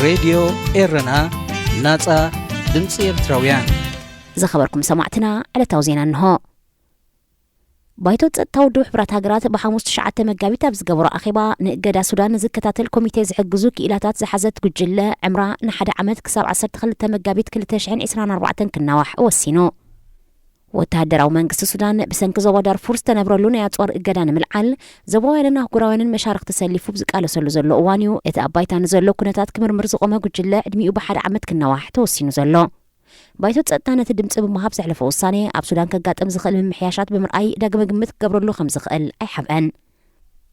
ሬድዮ ኤረና፣ ናጻ ድምጺ ኤርትራውያን። ዝኸበርኩም ሰማዕትና፣ ዕለታዊ ዜና እንሆ። ባይቶ ጸጥታ ውድብ ሕቡራት ሃገራት ብሓሙስ ትሽዓተ መጋቢት ኣብ ዝገበሮ ኣኼባ፣ ንእገዳ ሱዳን ንዝከታተል ኮሚቴ ዝሕግዙ ክኢላታት ዝሓዘት ጉጅለ ዕምራ ንሓደ ዓመት ክሳብ ዓሰርተ ክልተ መጋቢት ክልተ ሽሕን ዕስራን ኣርባዕተን ክናዋሕ ወሲኑ። ወተሃደራዊ መንግስቲ ሱዳን ብሰንኪ ዞባ ዳርፉር ዝተነብረሉ ናይ ኣጽዋር እገዳ ንምልዓል ዞባውያንን ኣህጉራውያንን መሻርኽቲ ሰሊፉ ብዝቃለሰሉ ዘሎ እዋን እዩ፣ እቲ ኣብ ባይታ ንዘሎ ኩነታት ክምርምር ዝቖመ ጉጅለ ዕድሚኡ ብሓደ ዓመት ክናዋሕ ተወሲኑ ዘሎ። ባይቶ ጸጥታ ነቲ ድምጺ ብምሃብ ዘሕለፎ ውሳኔ፣ ኣብ ሱዳን ከጋጥም ዝኽእል ምምሕያሻት ብምርኣይ ዳግመ ግምት ክገብረሉ ከም ዝኽእል ኣይሓብአን።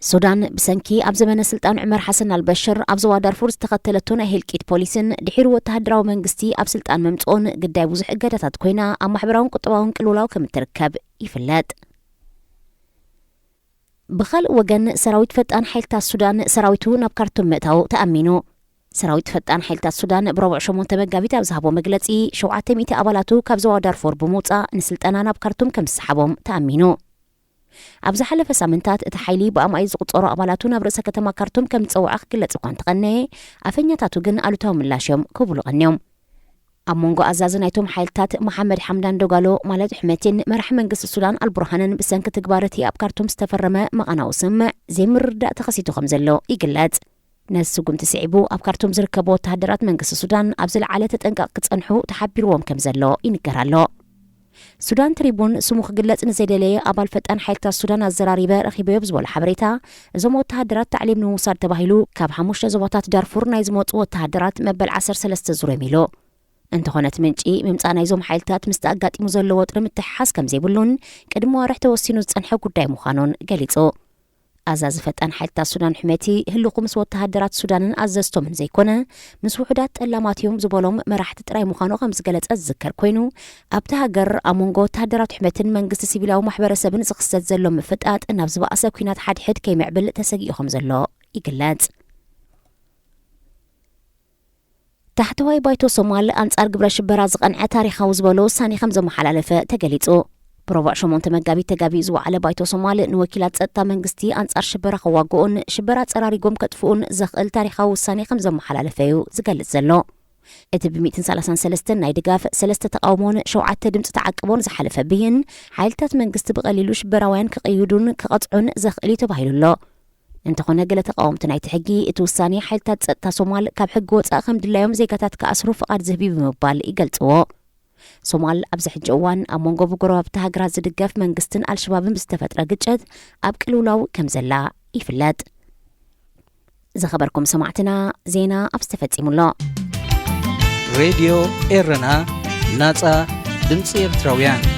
ሱዳን ብሰንኪ ኣብ ዘመነ ስልጣን ዑመር ሓሰን ኣልበሽር ኣብ ዞባ ዳርፉር ዝተኸተለቶ ናይ ህልቂት ፖሊስን ድሒሩ ወተሃደራዊ መንግስቲ ኣብ ስልጣን መምጽኦን ግዳይ ብዙሕ እገዳታት ኮይና፣ ኣብ ማሕበራውን ቁጠባውን ቅልውላው ከም እትርከብ ይፍለጥ። ብኻልእ ወገን፣ ሰራዊት ፈጣን ሓይልታት ሱዳን ሰራዊቱ ናብ ካርቱም ምእታው ተኣሚኑ። ሰራዊት ፈጣን ሓይልታት ሱዳን ብረቡዕ ሸሞንተ መጋቢት ኣብ ዝሃቦ መግለጺ፣ ሸውዓተ ሚእቲ ኣባላቱ ካብ ዞባ ዳርፎር ብምውጻእ ንስልጠና ናብ ካርቱም ከም ዝሰሓቦም ተኣሚኑ። ኣብ ዝሓለፈ ሳምንታት፣ እቲ ሓይሊ ብኣማኢት ዝቑጸሩ ኣባላቱ ናብ ርእሰ ከተማ ካርቱም ከም ዝጸውዐ ክግለጽ እኳ እንተቐነየ፣ ኣፈኛታቱ ግን ኣሉታዊ ምላሽ እዮም ክህብሉ ቀንዮም። ኣብ መንጎ ኣዛዚ ናይቶም ሓይልታት መሓመድ ሓምዳን ዶጋሎ፣ ማለት ሕመቲን፣ መራሒ መንግስቲ ሱዳን ኣልቡርሃንን ብሰንኪ ትግባር እቲ ኣብ ካርቱም ዝተፈረመ መቓናዊ ስምምዕ ዘይምርድዳእ ተኸሲቱ ከም ዘሎ ይግለጽ። ነዚ ስጉምቲ ስዒቡ፣ ኣብ ካርቱም ዝርከቡ ወተሃደራት መንግስቲ ሱዳን ኣብ ዝለዓለ ተጠንቀቕ ክጸንሑ ተሓቢርዎም ከም ዘሎ ይንገር ኣሎ። ሱዳን ትሪቡን፣ ስሙ ክግለጽ ንዘይደለየ ኣባል ፈጣን ሓይልታት ሱዳን ኣዘራሪበ ረኺበዮ ብዝበሎ ሓበሬታ፣ እዞም ወተሃደራት ታዕሊም ንምውሳድ ተባሂሉ ካብ ሓሙሽተ ዞባታት ዳርፉር ናይ ዝመጹ ወተሃደራት መበል ዓሰርተ ሰለስተ ዙር እዮም ኢሉ። እንተኾነ፣ እቲ ምንጪ፣ ምምጻእ ናይዞም ሓይልታት ምስቲ ኣጋጢሙ ዘሎ ወጥሪ ምትሕሓዝ ከም ዘይብሉን ቅድሚ ዋርሕ ተወሲኑ ዝጸንሐ ጉዳይ ምዃኑን ገሊጹ። ኣዛዚ ፈጣን ሓይልታት ሱዳን ሕመቲ፣ ህልኹ ምስ ወተሃደራት ሱዳንን ኣዘዝቶምን ዘይኮነ፣ ምስ ውሑዳት ጠላማት እዮም ዝበሎም መራሕቲ ጥራይ ምዃኑ ከም ዝገለጸ ዝዝከር ኮይኑ፣ ኣብቲ ሃገር ኣብ መንጎ ወተሃደራት ሕመትን መንግስቲ ሲቪላዊ ማሕበረሰብን ዝኽሰት ዘሎ ምፍጣጥ ናብ ዝበኣሰ ኲናት ሓድሕድ ከይምዕብል ተሰጊኡ ከም ዘሎ ይግለጽ። ታሕተዋይ ባይቶ ሶማል ኣንጻር ግብረ ሽበራ ዝቐንዐ ታሪኻዊ ዝበሎ ውሳኔ ከም ዘመሓላለፈ ተገሊጹ። ብረቡዕ ሸሞንተ መጋቢት ተጋቢኡ ዝወዓለ ባይቶ ሶማል፣ ንወኪላት ጸጥታ መንግስቲ ኣንጻር ሽበራ ከዋግኡን ሽበራ ጸራሪጎም ከጥፍኡን ዘኽእል ታሪኻዊ ውሳኔ ከም ዘመሓላለፈ እዩ ዝገልጽ ዘሎ። እቲ ብሚእትን ሰላሳን ሰለስተን ናይ ድጋፍ፣ ሰለስተ ተቓውሞን ሸውዓተ ድምጺ ተዓቅቦን ዝሓለፈ ብይን፣ ሓይልታት መንግስቲ ብቐሊሉ ሽበራውያን ክቕይዱን ክቐጽዑን ዘኽእል እዩ ተባሂሉ ኣሎ። እንተኾነ፣ ገለ ተቓወምቲ ናይቲ ሕጊ፣ እቲ ውሳኔ ሓይልታት ጸጥታ ሶማል ካብ ሕጊ ወጻኢ ከም ድላዮም ዜጋታት ክኣስሩ ፍቓድ ዝህብ እዩ ብምባል ይገልጽዎ። ሶማል ኣብዚ ሕጂ እዋን ኣብ መንጎ ብጎረባብቲ ሃገራት ዝድገፍ መንግስትን ኣልሸባብን ብዝተፈጥረ ግጭት ኣብ ቅልውላው ከም ዘላ ይፍለጥ። ዝኸበርኩም ሰማዕትና፣ ዜና ኣብዚ ተፈጺሙ ኣሎ። ሬድዮ ኤረና፣ ናጻ ድምጺ ኤርትራውያን።